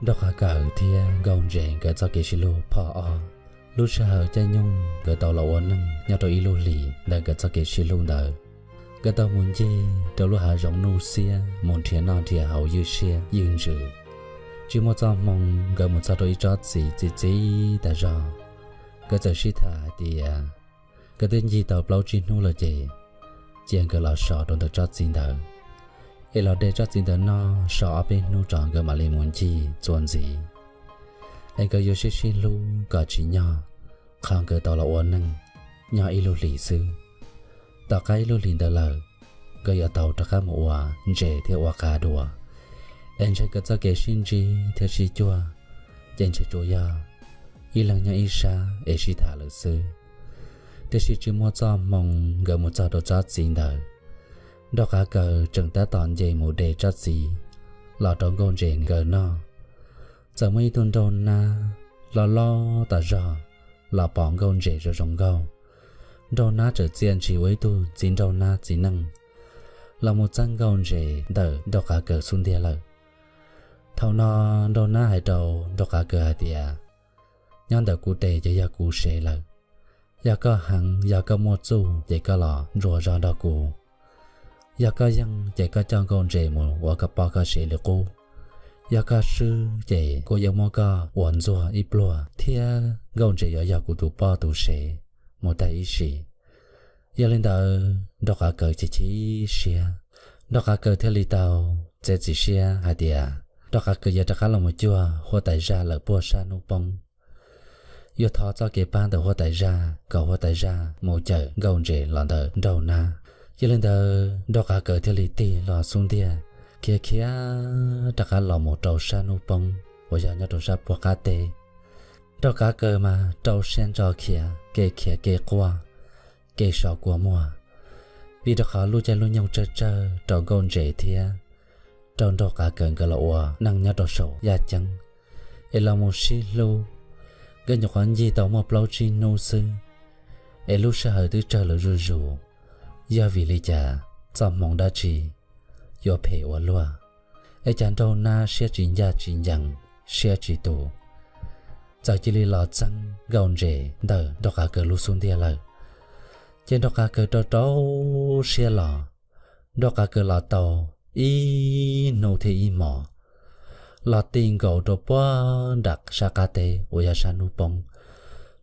Nraug Qav Kawm thiab Nkauj Ntses nkawd txoj kev sib hlub phoj ob. Lub sij hawm caij nyoog nkawd tau los ua neej nyob rau ib lub hlis ntawm nkawd txoj kev sib hlub ntawd, nkawd tau mus ncig rau lub hav zoov nuj xiab mus nrhiav noj nrhiav haus ywj siab ywj ntsws. Tsis muaj txoj hmoo nkawd mus txog rau ib tsob txiv txi txiv tas zog, nkawd txawm sib tham hais tias nkawd twb ncig tau plaub tsib hnub lawm ces cia nkawd los so rau ntawm tsob txiv ntawd es los de tsob txiv ntawd noj so ob peb hnub tso nkawd mam li mus ncig txuas ntxiv. Es nkawd yuav sib sib hlub kom tsim nyog qhov nkawd tau los ua neej nyob ib lub hlis xwb. Tom qab ib lub hlis ntawd lawm, nkawd yuav tau rov qab mus ua ntses thiab ua qav dua. Es ntshe nkawd txoj kev sib ntsib thiab sib cuag ces ntshe tsuas yog ib leeg nyob ib sab es sib tham lawm xwb. Tiam sis tsis muaj txoj hmoo nkawd mus txog rau tsob txiv ntawd, Nraug Qav Kawm tseem tab tom nce mus de tsob txiv los rau Nkauj Ntses nkawd noj. Txawm muaj ib tug nraug nab loj loj tas zog los pom Nkauj Ntses zoo zoo nkauj. Nraug nab txawm txia ntshis ua ib tug txiv nraug nab txiv neej los mus txeeb Nkauj Ntses ntawm Nraug Qav Kawm xub ntiag lawm. Thaum no nraug nab hais rau Nraug Qav Kawm hais tias, nyob ntawm kuv tes ces yog kuv sev lawm. Yog koj heev, yog koj muaj txuj ces koj los ntsuas zog nrog kuv. Yog koj yeej ces koj coj Nkauj Ntses mus ua koj poj koj sev li qub. Yog koj swb ces kuv yuav muab koj ua ntxuag ib pluag thiab Nkauj Ntses yuav yog kuv tus poj tus sev mus tag ib sim. Yog li ntawd Nraug Qav Kawm chim chim siab, Nraug Qav Kawm thiaj li tau txiav txim siab hais tias Nraug Qav Kawm yuav rov qab los mus cuag huab tais zaj lawm puag sab hnub poob. Yuav thov txoj kev pab ntawm huab tais zaj kom huab tais zaj mus cawm Nkauj Ntses los ntawm nraug nab. Yog li ntawd Nraug Qav Kawm thiaj li tig los xub ntiag khiav khiav rov qab los mus rau sab hnub poob uas yog nyob rau sab puag qab teb. Nraug Qav Kawm mas rau siab ntso khiav, kev khiav kev quaj, kev so kua muag, vim rau qhov lub caij lub nyoog tsawg tsawg rau Nkauj Ntses thiab rau Nraug Qav Kawm nkawd los ua neej nyob rau saum yaj ceeb es los mus sib hlub. Nkawd nyuam qhuav ncig tau muaj plaub tsib hnub xwb es lub sij hawm twb tsawg lawm zuj zus. Yog vim li cas txoj hmoo dab tsi yuav phem ua luaj, es cas nraug nab siab tsis ncaj tsis ncees, siab tsis tus, txawm cia li los txeeb Nkauj Ntses ntawm Nraug Qav Kawm lub xub ntiag lawm. Ces Nraug Qav Kawm rau rau siab los, Nraug Qav Kawm los tau ib hnub thiab ib hmos, los ti nkaus rau puag nram sab qab teb uas yog sab hnub poob,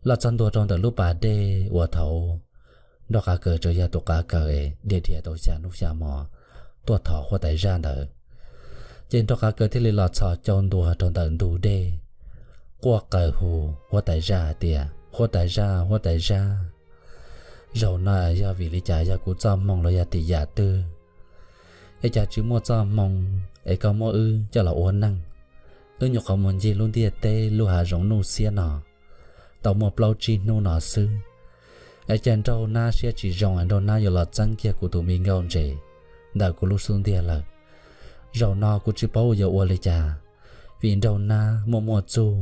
los txog ntua rau ntawm lub pas dej uas thaum Nraug Qav Kawm tsuas yog tus qav kaws es dhia dhia tau xya hnub xya hmo tuaj thov huab tais zaj ntawd. Ces Nraug Qav Kawm thiaj li los txhos caug ntua rau ntawm ntug dej, quaj qw hu huab tais zaj hais tias, huab tais zaj, huab tais zaj, zaum no yog vim li cas, yog kuv txoj hmoo los yog tim yam twg, es cas tsis muaj txoj hmoo es koj muab wb coj los ua neej? Wb nyuam qhuav mus ncig lub ntiaj teb lub hav zoov nuj xiab no tau muaj plaub tsib hnub no xwb, es cas nraug nab siab tsis zoo es nraug nab yuav los txeeb kiag kuv tus me Nkauj Ntses ntawm kuv lub xub ntiag lawm. Zaum no kuv tsis paub yuav ua li cas, vim nraug nab muaj muaj txuj,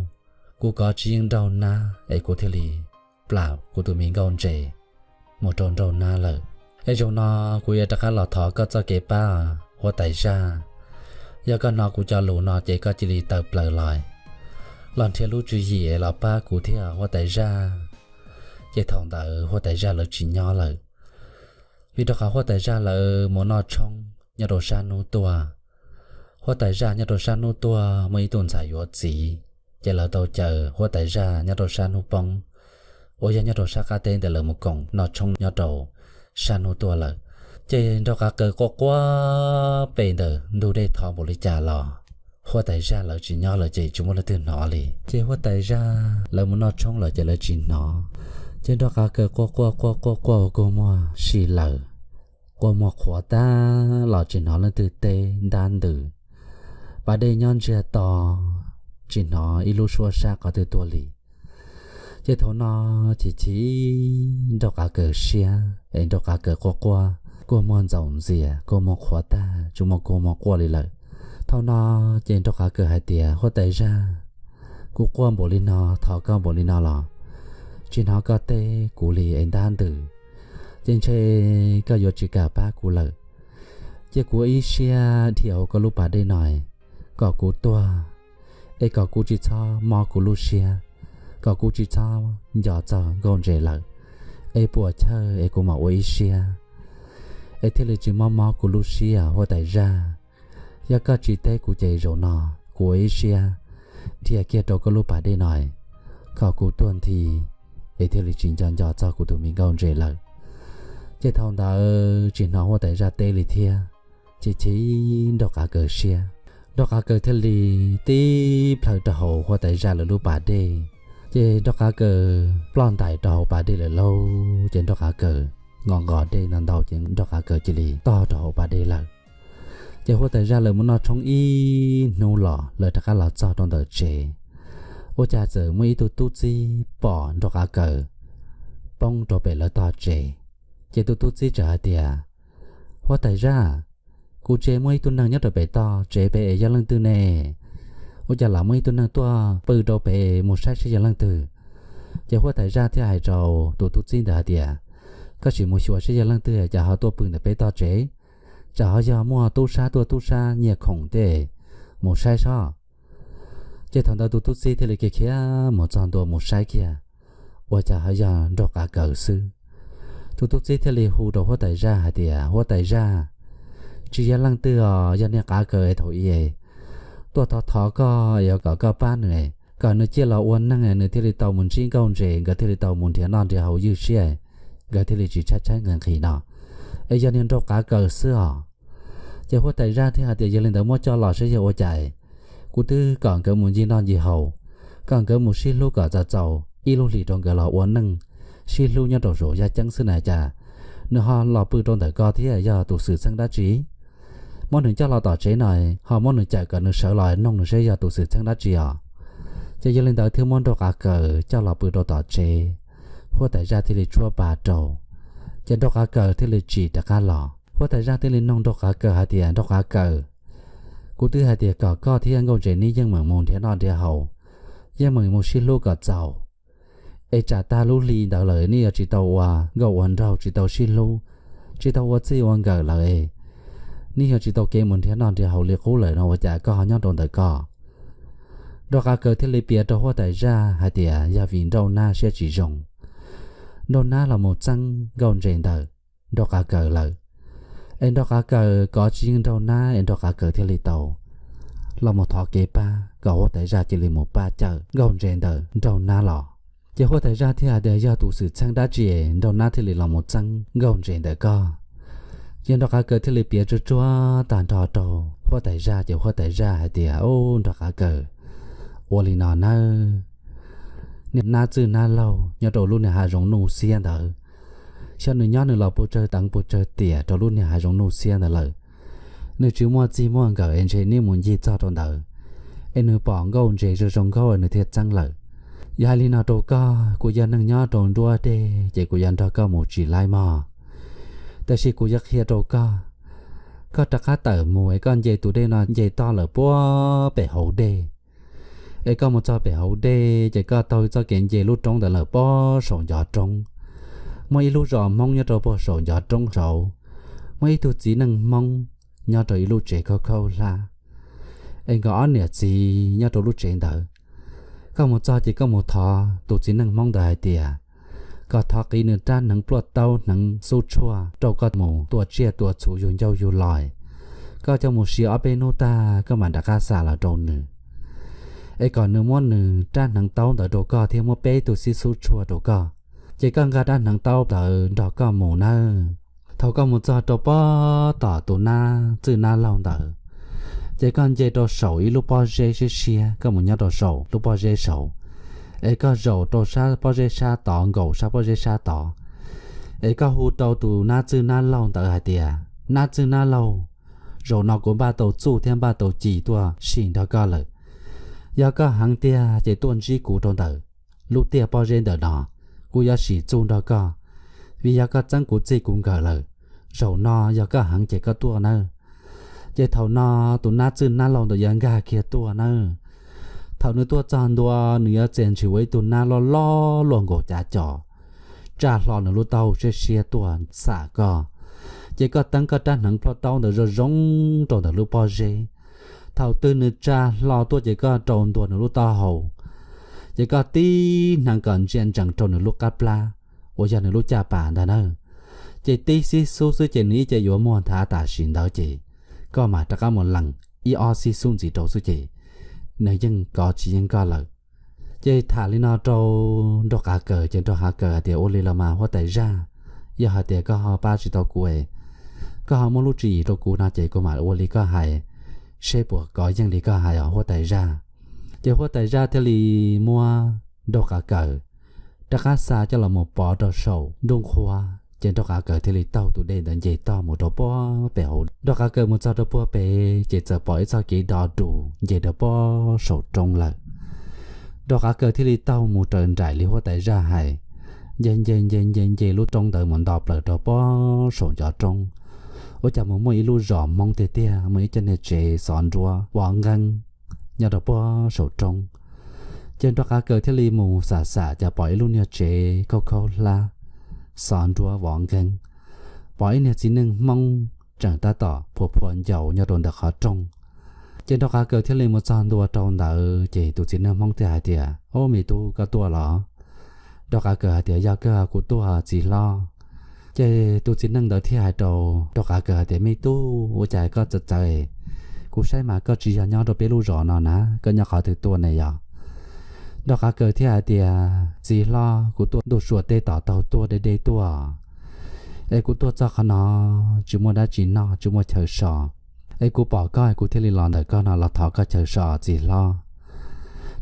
kuv kov tsis yeej nraug nab es kuv thiaj li plam kuv tus me Nkauj Ntses mus rau nraug nab lawm. Es zaum no kuv yuav rov qab los thov koj txoj kev pab, huab tais zaj. Yog koj hnov kuv cov lus no ces koj cia li tawm plaws los, los nrhiav lub tswv yim los pab kuv thiab huab tais zaj. Ces thaum ntawd huab tais zaj lawv tsis nyob lawm, vim rau qhov huab tais zaj lawv mus noj tshoob nyob rau sab hnub tuaj. Huab tais zaj nyob rau sab hnub tuaj muaj ib tug ntxhais yuav txiv, ces lawv tau caw huab tais zaj nyob rau sab hnub poob uas yog nyob rau sab qab teb ntawd lawv mus koom noj tshoob nyob rau sab hnub tuaj lawm. Ces nraug qav kaws quaj quaj pem ntawm ntug dej thov npaum li cas los huab tais zaj lawv tsis nyob lawm ces tsis muaj leej twg hnov li. Ces huab tais zaj lawv mus noj tshoob lawm ces lawv tsis hnov. Ces nraug qav kaws quaj quaj quaj quaj quaj ua kua muag si lawm, kua muag qhuav tag los tsis hnov leej twg teb ntab ntws. Pas dej nyob ntsiag to, tsis hnov ib lub suab sab qhov twg tuaj li. Ces thaum no chim chim nraug qav kaws siab es nraug qav kaws quaj quaj, kua muag ntxaum ntxias, kua muag qhuav tag, tsis muaj kua muag quaj li lawm. Thaum no ces nraug qav kaws hais tias, huab tais zaj, kuv quaj npaum li no thov koj npaum li no los tsis hnov koj teb kuv li es ntab ntws, ces ntshe koj yuav tsis kam pab kuv lawm. Cia kuv ib siab dhia hauv koj lub pas dej no kom kuv tuag, es kom kuv tsis txhob mob kuv lub siab, kom kuv tsis txhob nco txog Nkauj Ntses lawm, es puas chawj es kuv mam ua ib siab, es thiaj li tsis mob mob kuv lub siab huab tais zaj. Yog koj tsis teb kuv ces zaum no kuv ua ib siab dhia kiag rau koj lub pas dej no kom kuv tuag nthi, es thiaj li tsis nco nco txog kuv tus me Nkauj Ntses lawm. Ces thaum ntawd tsis hnov huab tais zaj teb li thiab, ces chim Nraug Qav Kaws siab. Nraug Qav Kaws thiaj li tib plhaw rau hauv huab tais zaj lawv lub pas dej. Ces Nraug Qav Kaws ploj ntais rau hauv pas dej lawm lauj, ces Nraug Qav Kaws nqos nqos dej ntau ntau ces Nraug Qav Kaws cia li tog rau hauv pas dej lawm. Ces huab tais zaj lawv mus noj tshoob ib hnub los lawv rov qab los txog rau ntawm tsev, ua cas txawm muaj ib tug tub txib pom Nraug Qav Kaws poob rau pem lawv tog tsev. Ces tus tub txib txawm hais tias, Huab tais zaj, kuv ntsia muaj ib tug neeg nyob rau pem tog tsev pem es yog leej twg ne? Ua cas los muaj ib tug neeg tuaj pw rau pem, mus saib saib yog leej twg. Ces huab tais zaj thiaj hais rau tus tub txib ntawd hais tias, Koj sim mus xyuas saib yog leej twg cas ho tuaj pw ntawm peb tog tsev. Tsam ho yog muaj tub sab tuaj tub sab nyiag khoom tej, mus saib sob. Ces thaum ntawd tus tub txib thiaj li khiav khiav mus txog ntua mus saib kiag, ua cas ho yog Nraug Qav Kaws xwb. Tus tub txib thiaj li hu rau huab tais zaj hais tias, Huab tais zaj, tsis yog leej twg os, yog niag Qav Kaws es thaum i tuaj thov thov koj es kom koj pab nws, kom nws ciaj los ua neeg nws thiaj li tau mus ntsib Nkauj Ntses, nkawd thiaj li tau mus nrhiav noj nrhiav haus ywj siab, nkawd thiaj li tsis tshaib tshaib nqhis nqhis no. Es yog niag Nraug Qav Kaws xwb os. Ces huab tais zaj thiaj hais tias, Yog li ntawd muab coj los saib yog ua cas. Kuv twb kom nkawd mus ncig noj ncig haus, kom nkawd mus sib hlub kom txaus txaus ib lub hlis rau nkawd los ua neej sib hlub nyob rau saum yaj ceeb xwb na, cas nws ho los pw rau ntawm ko thiab, yog tus xwm txheej dab tsi? Muab nws coj los tom tsev no, ho muab nws cawm kom nws sawv los noog nws saib yog tus xwm txheej dab tsi os. Ces yog li ntawd thiaj muab Nraug Qav Kaws coj los pw rau tom tsev, huab tais zaj thiaj li tshuab pa rau, ces Nraug Qav Kaws thiaj li tsim rov qab los. Huab tais zaj thiaj li noog Nraug Qav Kaws hais tias, Nraug Qav Kaws, kuv twb hais tias kom koj thiab Nkauj Ntses neb yeej meem mus nrhiav noj nrhiav haus, yeej meem mus sib hlub kom txaus, es tsam tag lub hli ntawd lawm neb yuav tsis tau ua nkauj ua nraug, tsis tau sib hlub, tsis tau ua txij ua nkawm lawm, neb yuav tsis tau kev mus nrhiav noj nrhiav haus li qub lawm no, ua cas koj ho nyob rau ntawm ko? Nraug Qav Kaws thiaj li piav rau huab tais zaj hais tias yog vim Nraug Nab siab tsis zoo, Nraug Nab los mus txeeb Nkauj Ntses ntawm Nraug Qav Kaws lawm, es Nraug Qav Kaws kov tsis yeej Nraug Nab es Nraug Qav Kaws thiaj li tau los mus thov kev pab kom huab tais zaj cia li mus pab cawm Nkauj Ntses ntawm Nraug Nab los. Ces huab tais zaj thiaj hais tias yog tus xwm txheej dab tsi Nraug Nab thiaj li los mus txeeb Nkauj Ntses ntawm koj. Ces Nraug Qav Kaws thiaj li piav tsuag tsuag tag nrho rau huab tais zaj, ces huab tais zaj hais tias, Ub, Nraug Qav Kaws, ua li no nawb, niag nab txwj nab laug nyob rau lub niag hav zoov nuj xiab ntawd, xyov nws nyob nws los puas tsawg teev puas tsawg tiam rau lub niag hav zoov nuj xiab ntawd lawm. Nws tsis muaj txij muaj nkawm es ntshe neb mus ncig txog rau ntawd, es nws pom Nkauj Ntses zoo zoo nkauj nws thiaj txeeb lawm. Yog hais li no rau koj, kuv yog neeg nyob rau nruab dej ces kuv yuav nrog koj mus tsis laib mog. Tab sis kuv yuav qhia rau koj, koj rov qab tawm mus es koj nce tus dej no nce toj lawm puag pem hauv dej. Es koj mus txog pem hauv dej ces koj taug txoj kev nce lub roob ntawd lawm puag saum ncov roob. Muaj ib lub zos Hmoob nyob rau puag saum ncov roob saud. Muaj ib tug txiv neej Hmoob nyob rau ib lub tsev khaub khaub hlab, es nkawd ob niam txiv nyob rau lub tsev ntawd. Koj mus txog ces koj mus thov tus txiv neej Hmoob ntawd hais tias kom thov qiv nws rab hneev pluaj taub hneev xub tshuaj rau koj mus tua tsiaj tua txhu yug ncauj yug lais. Koj coj mus sia ob peb hnub tag koj mam rov qab xa los rau nws. Es kom nws muab nws rab hneev taub ntawd rau koj thiab muab peb tug xib xub tshuaj rau koj. Ces koj nqa rab hneev taub ntawd nrog koj mus nawb. Thaum koj mus txog rau pob tom tus nab txwj nab laug ntawd, ces koj nce rau saum ib lub pob zeb siab siab, koj mus nyob rau saum lub pob zeb saud. Es koj zaum rau sab pob zeb sab tod, nkaum sab pob zeb sab tod. Es koj hu rau tus nab txwj nab laug ntawd hais tias, Nab txwj nab laug, zaum no kuv npaj tau txuj thiab npaj tau ci tuaj sim nrog koj lawm. Yog koj heev tiag ces tuaj ntsib kuv rau ntawm lub tiaj pob zeb ntawm no, kuv yuav sim txuj nrog koj. Vim yog koj txeeb kuv txij kuv nkawm lawm, zaum no yog koj heev ces koj tuaj nawb. Ces thaum no tus nab txwj nab laug ntawd yuav nkag kiag tuaj nawb. Thaum nws tuaj txog ntua, nws yuav txias ntshis ua ib tug nab loj loj luaj nkaus cav co, tsa hlo nws lub taub hau siab siab tuaj xam koj. Ces koj teeb koj rab hneev pluaj taub ntawd zoo zoo rau ntawm lub pob zeb. Thaum twg nws tsa hlo tuaj ces koj rau ntua nws lub taub hau, ces koj tib hneev kom ntsia ntsees rau nws lub qab plab uas yog nws lub caj pas ntag na. Ces tib xib xub xwb ces nws ib ce yuav muag nthav tam sim ntawd ces koj mam rov qab mus lees ib ob xib xub ntxiv rau xwb ces nws yeej kov tsis yeej koj lawm. Ces tham li no rau Nraug Qav Kawm ces Nraug Qav Kawm hais tias, Ua li los mas huab tais zaj, yog hais tias koj ho pab tsis tau kuv, koj ho muab lub tswv yim rau kuv no ces kuv mam ua li koj hais, seb puas kov yeej li koj hais os huab tais zaj. Ces huab tais zaj thiaj li muab Nraug Qav Kawm rov qab xa coj los mus pov rau saum nruab qhuav ces Nraug Qav Kawm thiaj li taug tus dej ntawd nce toj mus rau puag pem hauv. Nraug Qav Kawm mus txog rau puag pem ces txawm pom ib txoj kev do dus nce rau puag saum roob lawm. Nraug Qav Kawm thiaj li taug mus raws nraim li huab tais zaj hais, nce nce nce nce nce lub roob ntawd mus nto plaws rau puag saum ncov roob. Ua cas mus muaj ib lub zos Hmoob tiag tiag, muaj ib co niag tsev xov nruab vov nkeeb nyob rau puag saum roob. Ces Nraug Qav Kawm thiaj li mus xam xam cas pom ib lub niag tsev khaub khaub hlab, xov nruab vov nkeeb, pom ib niag txiv neej Hmoob tseem tab tom phua phua ncaus nyob rau ntawm qhov rooj. Ces Nraug Qav Kawm thiaj li mus txog ntua rau ntawd ces tus txiv neej Hmoob thiaj hais tias, Ob, me tub, koj tuaj los? Nraug Qav Kawm hais tias, Yog kawg kuv tuaj txiv hlob. Ces tus txiv neej ntawd thiaj hais rau Nraug Qav Kawm hais tias, Me tub, ua cas koj txawv txawv? Kuv saib mas koj tsis yog nyob rau peb lub zos no na, koj nyob qhov twg tuaj ne yog? Nraug Qav Kawm thiaj hais tias, Txiv hlob, kuv tuaj ntuj sua teb tom taug tuaj deb deb tuaj, es kuv tuaj txog qhov no tsis muaj dab tsi noj, tsis muaj chaw so, es kuv pom koj kuv thiaj li los ntawm koj no los thov koj chaw so txiv hlob.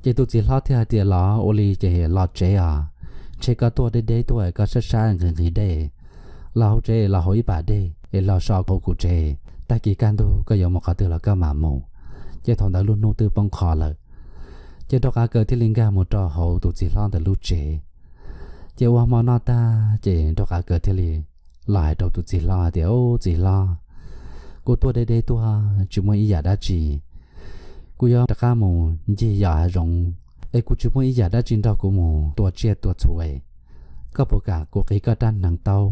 Ces tus txiv hlob thiaj hais tias, Los ua li ces los tsev os, ntshe koj tuaj deb deb tuaj koj sab sab nqhis nqhis dej, los hauv tsev los haus ib pas dej es los so hauv kuv tsev, tag kis kaj ntug koj yuav mus qhov twg los koj mam mus. Ces thaum ntawd lub hnub twb poob qho lawm. Ces Nraug Qav Kawm thiaj li nkag mus rau hauv tus txiv hlob ntawd lub tsev. Ces ua hmo noj tag ces Nraug Qav Kawm thiaj li los hais rau tus txiv hlob hais tias, Ob, txiv hlob, kuv tuaj deb deb tuaj tsis muaj ib yam dab tsi, kuv yuav rov qab mus ncig yos hav zoov, es kuv tsis muaj ib yam dab tsi nrog kuv mus tua tsiaj tua txhu, koj puas kam kuv qiv koj rab hneev taub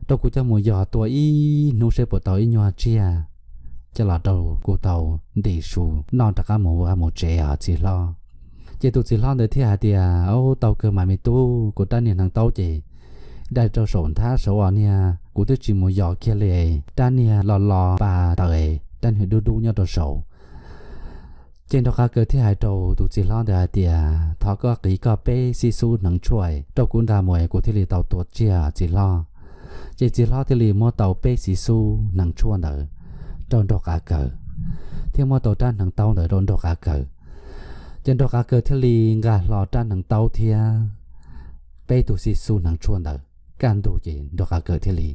rau kuv coj mus yos tua ib hnub seb puas tau ib nyuag tsiaj coj los rau kuv tau ntim su noj rov qab mus vaj mus tsev os txiv hlob? Ces tus txiv hlob ntawd thiaj hais tias, Ob, tau kawg mas me tub, kuv rab niag hneev taub ces dai rau saum nthab saud os niag, kuv twb tsis mus yos kiag li, rab niag lo lo pa taws, rab niag dub dub nyob rau saud. Ces Nraug Qav Kawm thiaj hais rau tus txiv hlob ntawd hais tias, Thov koj qiv koj peb xib xub hneev tshuaj rau kuv nqa mus kuv thiaj li tau tua tsiaj txiv hlob. Ces txiv hlob thiaj li muab tau peb xib xub hneev tshuaj ntawd rau Nraug Qav Kawm, thiab muab tau rab hneev taub ntawd rau Nraug Qav Kawm. Ces Nraug Qav Kawm thiaj li nqa hlo rab hneev taub thiab peb tug xib xub hneev tshuaj ntawd. Kaj ntug ces Nraug Qav Kawm thiaj li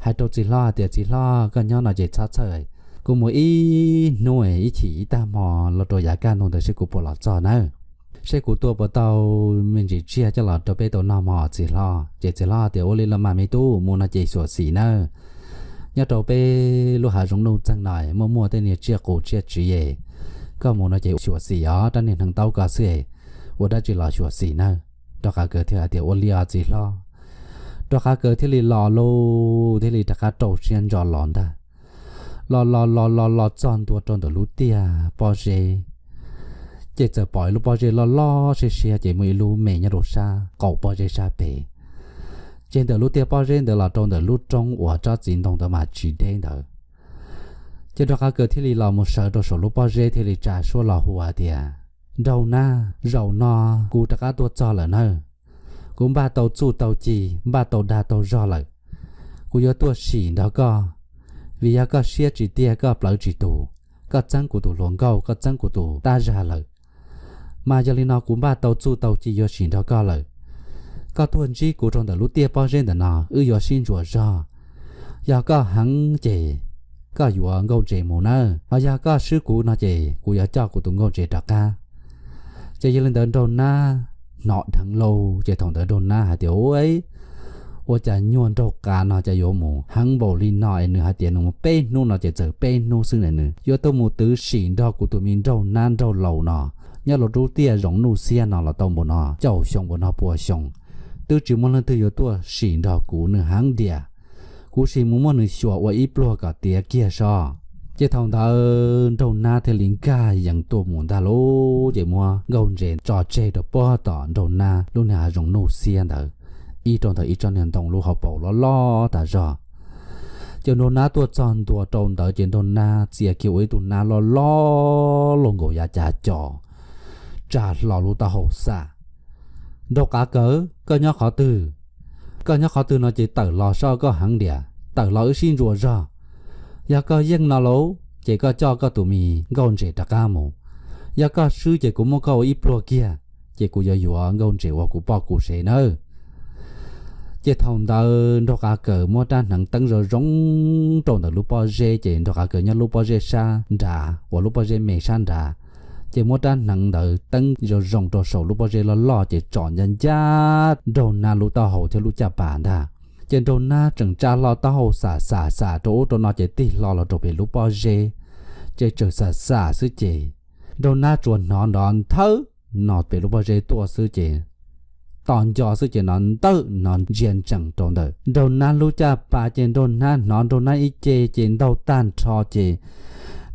hais rau txiv hlob hais tias, Txiv hlob, koj nyob no ces txhob txhawj, kuv mus ib hnub ib chim ib tag hmo los rau yav kaj ntug ntawd seb kuv puas los txog nawb, seb kuv tua puas tau me ntsis tsiaj coj los rau peb tau noj mog txiv hlob. Ces txiv hlob tias, Ua li los mas me tub, mus no ces xyuam xim nawb. Nyob rau peb lub hav zoov nuj txeeg no muaj muaj tej niag tsiaj qus tsiaj tsiv es, koj mus no ces xyuam xim os, rab niag hneev taub koj xwb, ua dab tsi los xyuam xim nawb. Nraug Qav Kawm thiaj hais tias, Ua li os txiv hlob. Nraug Qav Kawm thiaj li los lauj, thiaj li rov qab rau siab ntso los ntag. Los los los los los txog ntua rau ntawm lub tiaj pob zeb, ces txawm pom ib lub pob zeb loj loj siab siab ces muaj ib lub me nyob rau sab qaum pob zeb sab pem. Ces ntawm lub tiaj pob zeb ntawd los rau ntawm lub roob uas tsob txiv ntoo ntawd mas tsis deb ntawd. Ces Nraug Qav Kawm thiaj li los mus sawv rau saum lub pob zeb thiaj li tsa suab los hu hais tias, Nraug nab, zaum no kuv rov qab tuaj txog lawm nawb. Kuv npaj tau txuj tau ci, npaj tau dag tau zog lawm. Kuv yuav tuaj sim nrog koj, vim yog koj siab tsis tiaj koj plawv tsis tus, koj txeeb kuv tus hluas nkauj, koj txeeb kuv tus tab zag lawm. Mas yog li no kuv npaj tau txuj tau ci yuav sim nrog koj lawm. Koj tuaj ntsib kuv rau ntawm lub tiaj pob zeb ntawm no, wb yuav sib ntsuas zog. Yog koj heev ces koj yuav nkauj ntses mus nawb, ho yog koj swb kuv no ces kuv yuav coj kuv tus nkauj ntses rov qab. Ces yog li ntawd nraug nab hnov dheev lauj, ces thaum ntawd nraug nab hais tias, Ua, ua cas nyuag nraug qav no cas yuav mus heev npaum li no es nws hais tias nws mus peb hnub no ces txawm peb hnub xwb na, nws yuav tuaj mus twv sim nrog kuv tus me nraug nab nraug laus no nyob rau lub tiaj zoov nuj xiab no los tau npaum no caum xyoo npaum no pua xyoo, twb tsis muaj leej twg yuav tuaj sim nrog kuv, nws heev tiag. Kuv sim mus muab nws xyuas ua ib pluag kom tiav kiag sob. Ces thaum ntawd Nraug Nab thiaj li nkag yees tuaj mus ntag lauj, ces muab Nkauj Ntses tso tseg rau puag tom Nraug Nab lub niag hav zoov nuj xiab ntawd, ib rau ntawm ib tsob niag ntoo lub hauv paus loj loj tas zog. Ces Nraug Nab tuaj txog ntua rau ntawd ces Nraug Nab txia kiag ua ib tug nab loj loj luaj nkaus yav cav co, tsa hlo lub taub hau xam: Nraug Qav Kawm, koj nyob qhov twg? Koj nyob qhov twg no ces tawm los soj koj heev diam, tawm los wb sib ntsuas zog. Yog koj yeej no lauj ces koj coj koj tus me Nkauj Ntses rov qab mus. Yog koj swb ces kuv muab koj ua ib pluag kiag, ces kuv yuav yuav Nkauj Ntses ua kuv poj kuv sev nawb. Ces thaum ntawd Nraug Qav Kawm muab rab hneev teeb zoo zoo rau ntawm lub pob zeb, ces Nraug Qav Kawm nyob lub pob zeb sab nrad uas lub pob zeb me sab nrad. Ces muab rab hneev ntawd teeb zoo zoo rau saum lub pob zeb loj loj ces tsom ncaj ncaj Nraug Nab lub taub hau thiab lub caj pas ntag. Ces Nraug Nab tseem tsa hlo taub hau xam xam xam rau ub rau no ces tig hlo los rau pem lub pob zeb, ces tseem xam xam xwb ces Nraug Nab tsuas hnov nrov nthawb no pem lub pob zeb tuaj xwb ces tos nco xwb ces hnov ntawm no ntsia ntsees rau ntawm Nraug Nab lub caj pas ces Nraug Nab hnov Nraug Nab ib ce ces ntaug tag nrho ces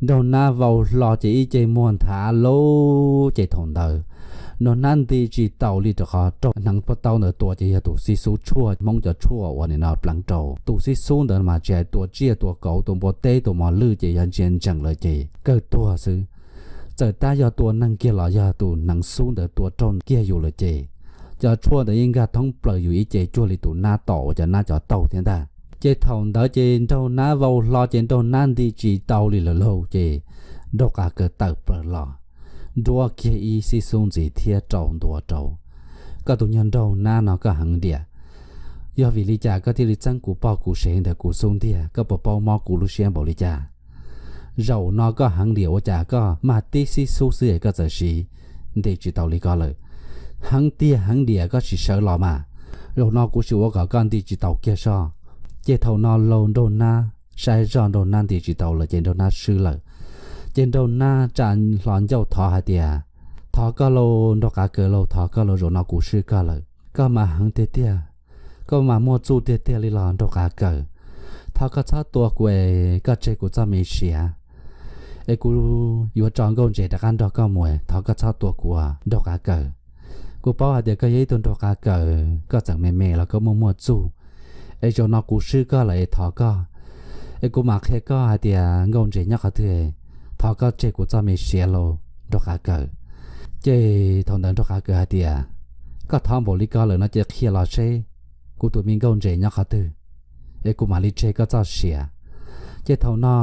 Nraug Nab vau hlo ces ib ce muag nthav lauj. Ces thaum ntawd Nraug Nab nti tsis taus li rau qhov raug hneev pob taub ntawd tua ces yog tus xib xub tshuaj Hmoob cov tshuaj uas nim no pleev rau. Tus xib xub ntawd mas tsis hais tua tsiaj tua kauv tua npua teb tua mos lwj ces yog ntsia ntsees lawm ces kawg tuag xwb. Txawm tab yog tua neeg kiag los yog tus hneev xub ntawd tua raug kiag yus lawm ces cov tshuaj ntawd yeej nkag thoob plaws yus ib ce cuag li tus nab tom uas cov nab cov taug thiab ntag. Ces thaum ntawd ces Nraug Nab vau hlo ces Nraug Nab nti tsis tau li lawm lauj ces Nraug Qav Kawm tawm plaws los nruab kiag ib xib xub ntxiv thiab rau ntua rau: Koj tus nyuag Nraug Nab no koj heev diam, yog vim li cas koj thiaj li txeeb kuv poj kuv sev ntawm kuv xub ntiag? Koj puas paub mob kuv lub siab npaum li cas? Zaum no koj heev diam ua cas koj mag tib xib xub xwb es koj txawm siv nti tsis tau li ko lawm? Heev tiag heev diam koj sim sawv los mas, zaum no kuv sim ua kom koj nti tsis tau kiag soj. Ces thaum no laus Nraug Nab saib zoj Nraug Nab nti tsis tau lawm ces Nraug Nab swb lawm. Ces Nraug Nab tsa hlo ncauj thov hais tias, Thov koj lauj Nraug Qav Kawm lauj, thov koj lauj, zaum no kuv swb koj lawm. Koj mas heev tiag tiag, koj mas muaj txuj tiag tiag li los Nraug Qav Kawm. Thov koj txhob tua kuv es koj tseg kuv txoj me siav es kuv yuav tso Nkauj Ntses rov qab nrog koj mus, thov koj txhob tua kuv Nraug Qav Kawm. Kuv paub hais tias koj yog ib tug Nraug Qav Kawm, koj txawm me me los koj muaj muaj txuj, es zaum no kuv swb koj lawm es thov koj, es kuv mam qhia koj hais tias Nkauj Ntses nyob qhov twg, thov koj tseg kuv txoj me siav lauj Nraug Qav Kawm. Ces thaum ntawd Nraug Qav Kawm hais tias, Koj thov npaum li ko lawm no ces qhia los seb kuv tus me Nkauj Ntses nyob qhov twg, es kuv mam li tseg koj txoj siav. Ces thaum no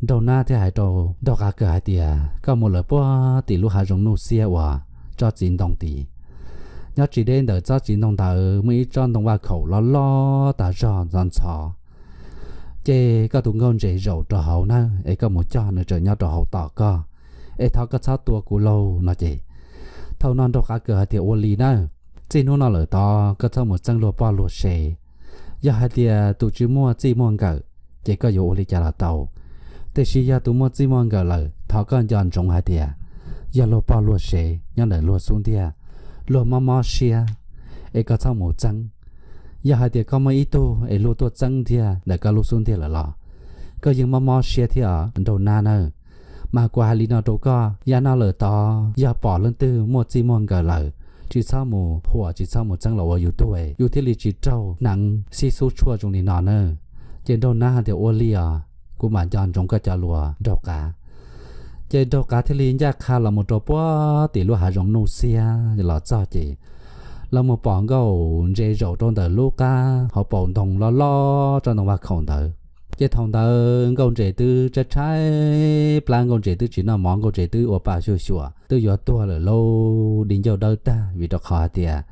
Nraug Nab thiaj hais rau Nraug Qav Kawm hais tias, Koj mus lawm puag tim lub hav zoov nuj xiab uas tsob txiv ntoo tid. Nyob tsis deb ntawm tsob txiv ntoo ntawd muaj ib tsob ntoo vaj khaum loj loj tas zog ntxhov ntxhov. Ces koj tus Nkauj Ntses zaum rau hauv na, es koj mus coj nws tseem nyob rau hauv tos koj, es thov koj txhob tua kuv lauj no ces thaum no Nraug Qav Kawm hais tias, Ua li na, txij hnub no lawm tod koj txhob mus txeeb luag poj luag sev. Yog hais tias tus tsis muaj txij muaj nkawm ces koj yuav ua li cas los tau, tiam sis yog tus muaj txij muaj nkawm lawm thov koj nco ntsoov hais tias yog luag poj luag sev nyob ntawm luag xub ntiag, luag mob mob siab, es koj txhob mus txeeb. Yog hais tias koj muaj ib tug es luag tuaj txeeb ntiag ntawm koj lub xub ntiag lawm los koj yeej mob mob siab thiab Nraug Nab nawb. Mas kuv hais li no rau koj, yav no lawm tod yog pom leej twg muaj txij muaj nkawm lawm, tsis txhob mus huam, tsis txhob mus txeeb los ua yus tug, yus thiaj li tsis raug hneev xib xub tshuaj zoo li no na. Ces Nraug Nab hais tias, Ua li os, kuv mam nco ntsoov koj cov lus Nraug Qav. Ces Nraug Qav thiaj li ncaj qha los mus rau puag tim lub hav zoov nuj xiab los txog ces los mus pom Nkauj Ntses zaum rau ntawm lub qab hauv paus ntoo loj loj tsob ntoo vaj khaum ntawd. Ces thaum ntawd Nkauj Ntses twb tshaib tshaib plab, Nkauj Ntses twb tsis noj mov, Nkauj Ntses twb ua pa xyuam xyuam twb yuav tuag lawm lauj, di ncauj dawb tag vim rau qhov hais tias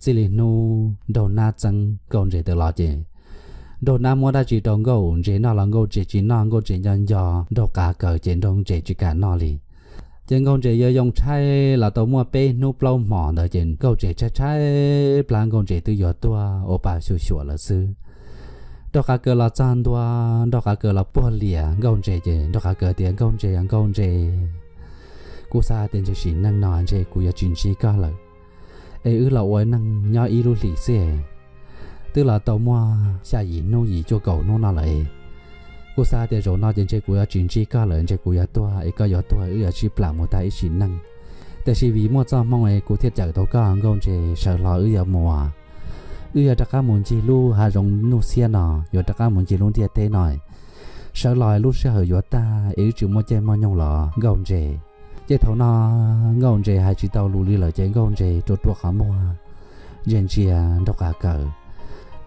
txij li hnub Nraug Nab txeeb Nkauj Ntses tawm los ces Nraug Nab muab dab tsi rau Nkauj Ntses noj los Nkauj Ntses tsis noj, Nkauj Ntses nco nco Nraug Qav Kawm ces Nraug Ntses tsis kam noj li. Ces Nkauj Ntses yuav yoo tshaib los tau muaj peb hnub plaub hmos ntawd ces Nkauj Ntses tshaib tshaib plab, Nkauj Ntses twb yuav tuag ua pa xyuam xyuam lawm xwb. Nraug Qav Kawm los txog ntua, Nraug Qav Kawm los puag lias Nkauj Ntses ces Nraug Qav Kawm tias, Nkauj Ntses, Nkauj Ntses, kuv xav tias ntshe sim neej no ntshe kuv yuav tsis ntsib koj lawm, es wb los ua neej nyob ib lub hlis xwb. Twb los tau muaj xya yim hnub yim cuaj kaum hnub no lawm es Kuv xav tias zaum no ces ntshe kuv yuav tsis ntsib koj lawm, ntshe kuv yuav tuag es koj yuav tuag, wb yuav sib plam mus tag ib sim neej. Tiam sis vim muaj txoj hmoo es kuv thiaj cawm tau koj, Nkauj Ntses, sawv los wb yuav mus, wb yuav rov qab mus ncig lub hav zoov nuj xiab no, yuav rov qab mus ncig lub ntiaj teb no. Sawv los lub sij hawm yuav tag es wb tsis muaj caij muaj nyoog los, Nkauj Ntses. Ces thaum no Nkauj Ntses hais tsis tau lus li lawm ces Nkauj Ntses rua rua qhov muag, ntsia ntsia Nraug Qav Kaws.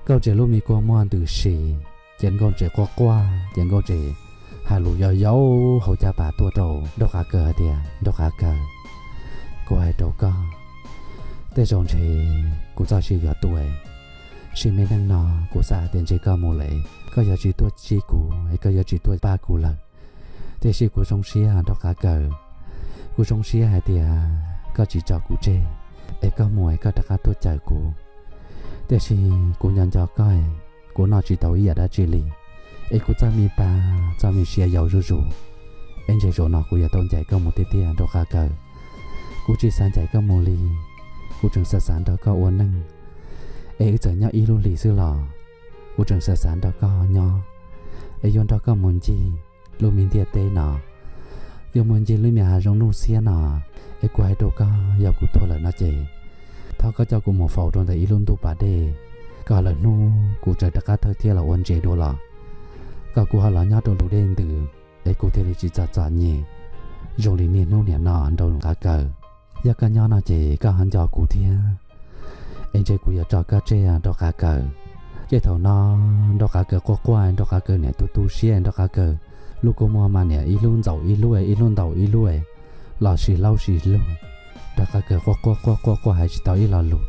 Nkauj Ntses lub me kua muag ntws si, ces Nkauj Ntses quaj quaj, ces Nkauj Ntses hais lus yau yau hauv caj pas tuaj rau Nraug Qav Kaws hais tias, Nraug Qav Kaws, kuv hais rau koj, tej zaum ntshe kuv txoj sia yuav tuag, sim me neej no kuv xav hais tias ntshe koj mus lawm, koj yuav tsis tuaj ntsib kuv es koj yuav tsis tuaj pab kuv lawm. Tiam sis kuv zoo siab Nraug Qav Kaws, kuv zoo siab hais tias koj tsis tso kuv tseg, es koj mus es koj rov qab tuaj cawm kuv. Tiam sis kuv nco nco koj, kuv noj tsis tau ib yam dab tsi li, es kuv txoj me pab txoj me sia yau zuj zus, es ntshe zaum no kuv yuav tau ncaim koj mus tiag tiag Nraug Qav Kaws. Kuv tsis xav ncaim koj mus li, kuv tseem xav xav nrog koj ua neej, es wb txawm nyob ib lub hlis xwb los kuv tseem xav xav nrog koj nyob, es yuav nrog koj mus ncig lub me ntiaj teb no, yuav mus ncig lub me hav zoov nuj xiab no. Es kuv hais rau koj, yog kuv tuag lawm no ces thov koj coj kuv mus faus rau ntawm ib lub ntuj pas dej, kom lwm hnub kuv tseem rov qab thawj thiab los ua ntses dua los, kom kuv ho los nyob rau ntug dej ntws, es kuv thiaj li tsis txom txom nyem zoo li niaj hnub niam no Nraug Qav Kaws. Yog koj nyob no ces koj ho nco kuv thiab, es ntshe kuv yuav tso koj tseg Nraug Qav Kaws. Ces thaum no Nraug Qav Kaws quaj quaj, Nraug Qav Kaws niam tu tu siab, Nraug Qav Kaws lub kua muag mas niam ib lub ntxaum ib lub, ib lub ntxaum ib lub, los sis hlaub sis lug. Nraug Qav Kaws quaj quaj quaj quaj quaj hais tsis tau ib lo lus.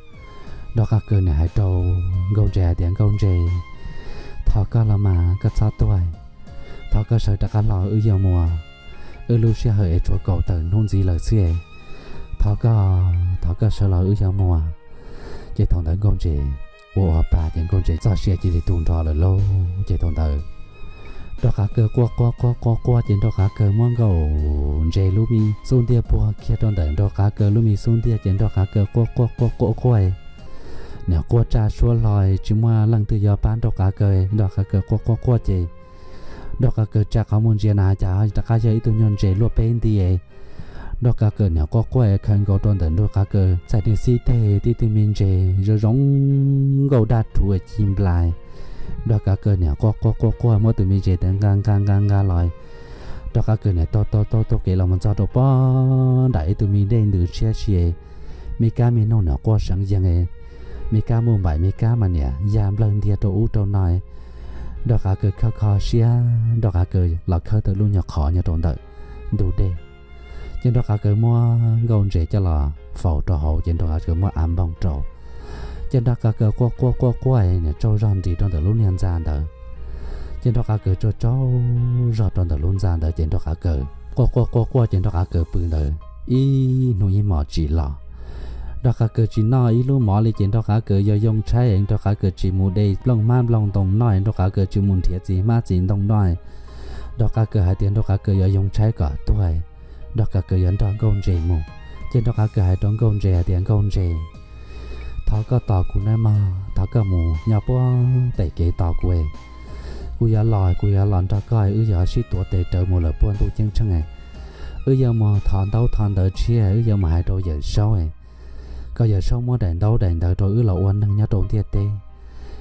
Nraug Qav Kaws niam hais rau Nkauj Ntses hais tias, Nkauj Ntses, thov koj los mas koj txhob tuag, thov koj sawv rov qab los wb yuav mus, wb lub sij hawm es tshuav kaum tawm hnub ntxiv lawm xwb. Thov koj, thov koj sawv los wb yuav mus. Ces thaum ntawd Nkauj Ntses ua ua pa ces Nkauj Ntses txoj sia cia li tu nrho lawm lauj. Ces thaum ntawd Nraug Qav Kaws quaj quaj quaj quaj quaj ces Nraug Qav Kaws muab Nkauj Ntses lub me xub ntiag puag kiag rau ntawm Nraug Qav Kaws lub me xub ntiag ces Nraug Qav Kaws quaj quaj quaj quaj quaj, niam quaj tsa suab hlo tsis muaj leej twg yuav pab Nraug Qav Kaws. Nraug Qav Kaws quaj quaj quaj ces Nraug Qav Kaws tsa qhov muag ntsia na cas rov qab yog ib tug nyuag ntses luaj peb nti. Nraug Qav Kaws niam quaj quaj khaws nkaus rau ntawm Nraug Qav Kaws txhais niag xib teg tib tug me ntses zoo zoo nkauj daj rhuv ci nplai. Nraug Qav Kaws niam quaj quaj quaj quaj muab tus me ntses ntawd nqa nqa nqa nqa los. Nraug Qav Kaws niam taug taug taug taug kev los mus txog rau pob nram ib tug me dej ntws tshiab si. Me kab me noog niam quaj seev yees, me kab muaj npaim me kab mas niam ya nplawg ntiag rau ub rau no. Nraug Qav Kaws khawb kho siab, Nraug Qav Kaws los khawb tau lub nyuag qhov nyob rau ntawm ntug dej. Ces Nraug Qav Kaws muab Nkauj Ntses coj los faus rau hauv ces Nraug Qav Kaws muab av npoog rau. Ces Nraug Qav Kaws quaj quaj quaj quaj niam tsaug zog nris rau ntawm lub niag ntxa ntawd. Ces Nraug Qav Kaws tsaug tsaug zog rau ntawm lub ntxa ntawd ces Nraug Qav Kaws quaj quaj quaj quaj ces Nraug Qav Kaws pw ntawd ib hnub ib hmos tsis los. Nraug Qav Kaws tsis noj ib lub mov li ces Nraug Qav Kaws yog yoo tshaib, Nraug Qav Kaws tsis mus de nplooj hmab nplooj ntoo noj, Nraug Qav Kaws tsis mus nrhiav txiv hmab txiv ntoo noj. Nraug Qav Kaws hais tias Nraug Qav Kaws yuav yoo tshaib kom tuag, Nraug Qav Kaws yuav nrog Nkauj Ntses mus. Ces Nraug Qav Kaws hais rau Nkauj Ntses hais tias, Nkauj Ntses, thov koj tos kuv nawb mog, thov koj mus nyob puag pem kev tos kuv. Kuv yuav los, kuv yuav los nrog koj, wb yuav sib tuav tes rawv mus lawm puag ntuj ceeb tsheej. Wb yuav mus thov ntaub thov ntawv tshiab, wb yuav mus hais rau Yawm Saub, kom Yawm Saub muab daim ntaub daim ntawv rau wb los ua neeg nyob rau ntiaj teb,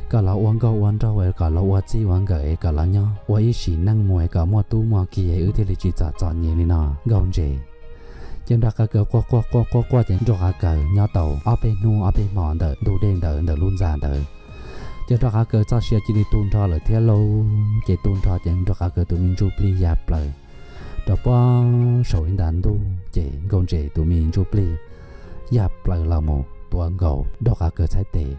kom los ua nkauj ua nraug, kom los ua txij ua nkawm, kom los nyob ua ib sim neej mus kom muaj tub muaj ki wb thiaj li tsis txom txom nyem li no Nkauj Ntses. Ces Nraug Qav Kaws quaj quaj quaj quaj quaj ces Nraug Qav Kaws nyob tau ob peb hnub ob peb hmo ntawm ntug dej ntawd ntawm lub ntxa ntawd. Ces Nraug Qav Kaws txoj sia cia li tu nrho lawm thiab lauj. Ces tu nrho ces Nraug Qav Kaws tus me ntsuj plig ya plaws rau puag saum ib nta ntuj ces Nkauj Ntses tus me ntsuj plig ya plaws los mus tuav nkaus Nraug Qav Kaws txhais tes.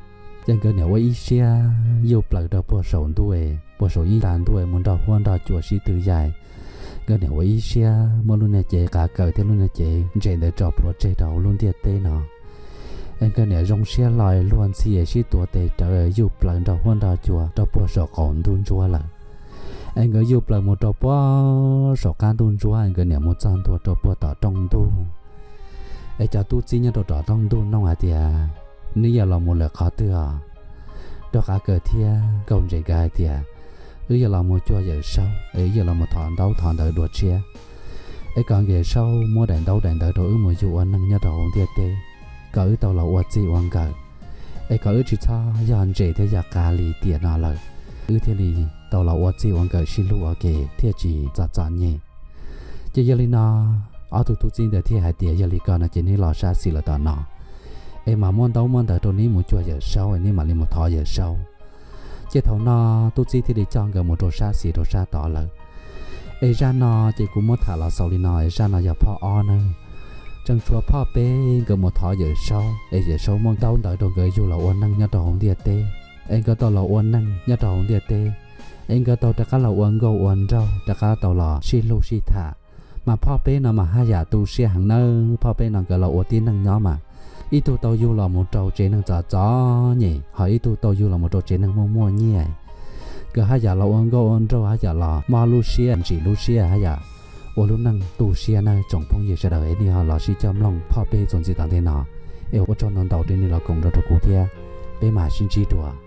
Ces nkawd niam ua ib siab yuj plaws rau puag saum ntuj, puag saum ib nta ntuj mus nrog huab nrog cua sib tw ya. Nkawd niam ua ib siab muab lub niag cev Qav Kaws thiab lub niag cev ntses ntawd tso plhuav tseg rau hauv lub ntiaj teb no. Es nkawd niam zoo siab hlo luag ntxhi sib tuav tes rawv yuj plaws nrog huab nrog cua rau puag saum qaum ntuj ntsuab lawm. Es nkawd yuj plaws mus rau puag saum qab ntuj ntsuab, nkawd niam mus txog ntua rau puag tom rooj ntuj. Es cov tub txib nyob rau tom rooj ntuj nug hais tias, Neb yuav los mus lawm qhov twg os? Nraug Qav Kaws thiab Nkauj Ntses nkawd hais tias, wb yuav los mus cuag Yawm Saub es wb yuav los mus thov ntaub thov ntawv dua tshiab, es kom Yawm Saub muab daim ntaub daim ntawv rau wb mus yug ua neeg nyob rau hauv ntiaj teb, kom wb tau los ua txij ua nkawm, es kom wb tsis txhob yog ntses thiab yog qav li tiam no lawm, wb thiaj li tau los ua txij ua nkawm sib hlub ua ke thiaj tsis txom txom nyem. Ces yog li no, ob tug tub txib ntawd thiaj hais tias, Yog li ko no ces neb los sab xis lawm tom no, es mam muab ntaub muab ntawv rau neb mus cuag Yawm Saub es neb mam li mus thov Yawm Saub. Ces thaum no tub txib thiaj li coj nkawd mus rau sab xis rau sab tod lawm. Es zaj no ces kuv muab tham los xaus li no, es zaj no yog phoj ob nawb. Tseem tshuav phoj peb nkawd mus thov Yawm Saub, es Yawm Saub muab ntaub ntawv rau nkawd yug los ua neeg nyob rau hauv ntiaj teb, es nkawd tau los ua neeg nyob rau hauv ntiaj teb, es nkawd tau rov qab los ua nkauj ua nraug, rov qab tau los sib hlub sib tham. Mas phoj peb no mas haj yam tu siab heev nawb. Phoj peb no nkawd los ua tib neeg nyob mas ib tug tau yug los mus rau tsev neeg txom txom nyem, ho ib tug tau yug los mus rau tsev neeg muaj muaj nyiaj. Nkawd haj yam los ua nkauj ua nraug, haj yam los mob lub siab ntsim lub siab, haj yam ua lub neej tu siab nawb. Tsoom phooj ywg sawv daws nej ho los sib coj mloog phoj peb txuas ntxiv tom ntej no, es ua tsaug ntau ntau rau nej los koom nrog rau kuv thiab. Peb mam sib ntsib dua.